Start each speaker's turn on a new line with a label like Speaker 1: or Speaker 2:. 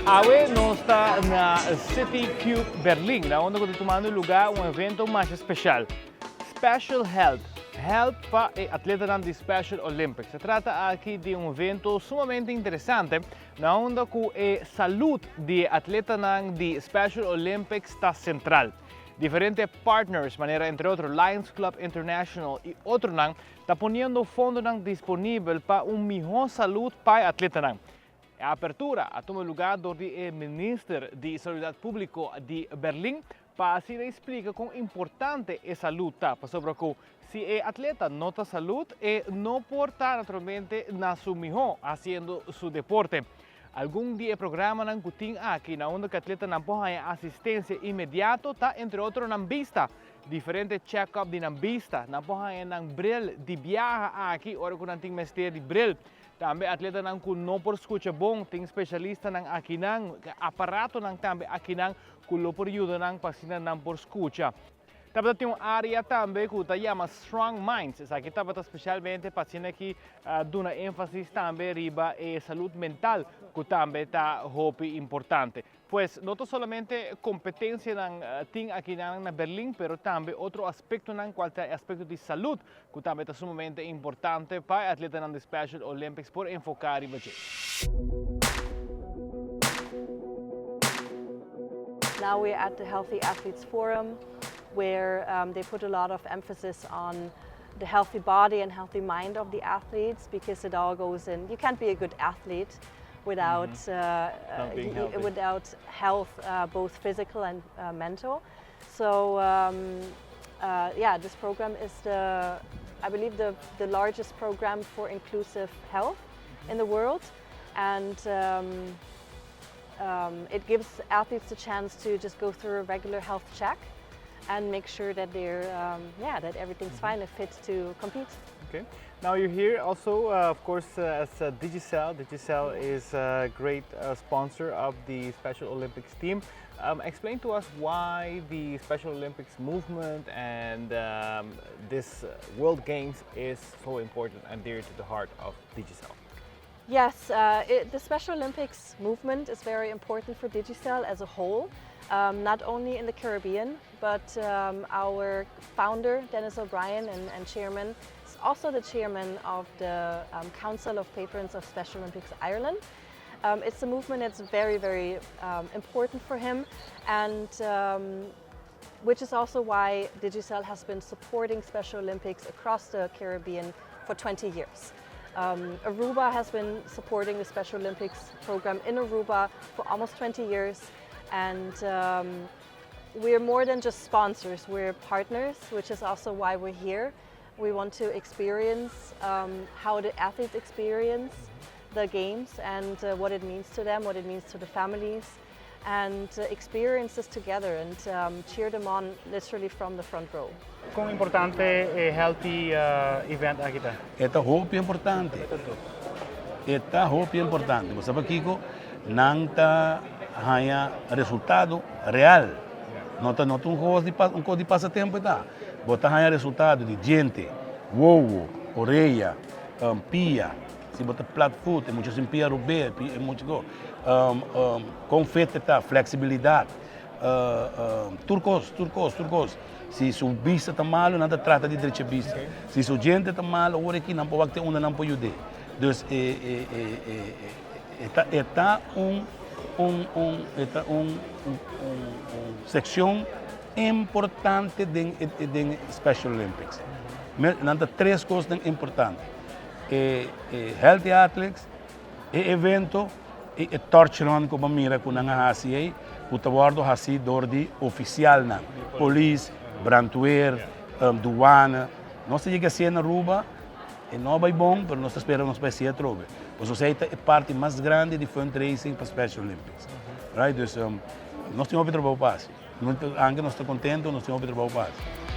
Speaker 1: Awe nos ta na City Cube Berlin, na unda ku ta tumando lugá un evento masha speshal. Special Health, Help pa e atletanan di Special Olympics. Se trata aki di un evento sumamente interesante, na unda ku e salud di e atletanan di Special Olympics ta sentral. Diferente partners, manera entre otro Lions Club International i otronan, ta poniendo fondonan disponibel pa un mihó salud pa e atletanan. E apertura a tuma lugá dor di e Minister di Salubridat Públiko di Berlin pa asina e splika kon importante e salud ta, pasobra ku si e atleta no ta salud e no por ta naturalmente na su mihó hasiendo su deporte. Algun di e programanan ku tin aki na unda ku atletanan por haña asistensia inmediato ta entre otro nan bista, diferente check-up di nan bista, nan por haña nan bril di biaha aki ora ku nan tin mester di bril. Tambe atletanan ku no por skucha bon, tin spesialistanan akinan, aparatonan tambe akinan ku lo por yuda nan pa asina nan por skucha. Tabata tin un área tambe ku ta yama Strong Minds. Esaki tabata spesialmente pa asina ki duna énfasis tambe riba e salud mental ku tambe ta hopi importante. Pues no ta solamente kompetensianan tin akinan na Berlin, pero tambe otro aspektonan kual ta e aspekto di salud ku tambe ta sumamente importante pa e atletanan di Special Olympics por enfoká riba dje.
Speaker 2: Now we're at the Healthy Athletes Forum where they put a lot of emphasis on the healthy body and healthy mind of the athletes because it all goes in. You can't be a good athlete without
Speaker 1: Not being healthy.
Speaker 2: without health, both physical and mental. So yeah, this program is the, I believe, the largest program for inclusive health in the world, and it gives athletes the chance to just go through a regular health check and make sure that they're yeah that everything's fine and fit to compete.
Speaker 1: Okay. Now you're here also, of course, as Digicel. Digicel is a great sponsor of the Special Olympics team. Explain to us why the Special Olympics movement and this World Games is so important and dear to the heart of Digicel.
Speaker 2: Yes, the Special Olympics movement is very important for Digicel as a whole, not only in the Caribbean, but our founder, Dennis O'Brien, and chairman, is also the chairman of the Council of Patrons of Special Olympics Ireland. It's a movement that's very, very important for him, and which is also why Digicel has been supporting Special Olympics across the Caribbean for 20 years. Aruba has been supporting the Special Olympics program in Aruba for almost 20 years, and we're more than just sponsors, we're partners, which is also why we're here. We want to experience how the athletes experience the games and what it means to them, what it means to the families, and experience this together and cheer them on literally from the front row.
Speaker 1: Kon importante e healthy event aki ta?
Speaker 3: E ta hopi importante. E ta hopi importante. Bo sa pakiko? Nan ta haña resultado real. No ta no ta un kos di un kos di pasatempo e ta. Bo ta haña resultado di djente, wowo, oreya, pia. Si bo ta plat voet, e mucha sin pia rubé, e mucha ko. Kon fit e ta, fleksibilidat, tur kos, tur kos, tur kos. Si su bista ta malu, nan ta trata di drecha bista. Si su djente ta malu, awor aki nan por wak te unda nan por yud'é. Dus e e e e ta e ta un un un e ta un un un sekshon importante den e den Special Olympics. Nan ta tres kosnan importante. E e Healthy Athletes, e evento i e torch run ku bo mira ku nan a hasi ei, ku ta wòrdu hasí dor di ofisialnan, polis, brandweer, duana. Nos ta yega hasié na Aruba, e no a bai bon, pero nos ta spera nos bai hasié atrobe. Pasobra esei ta e parti mas grandi di fundraising pa Special Olympics. Right, dus nos tin hopi trabou pa hasi. Anke nos ta kontentu, nos tin hopi trabou pa hasi.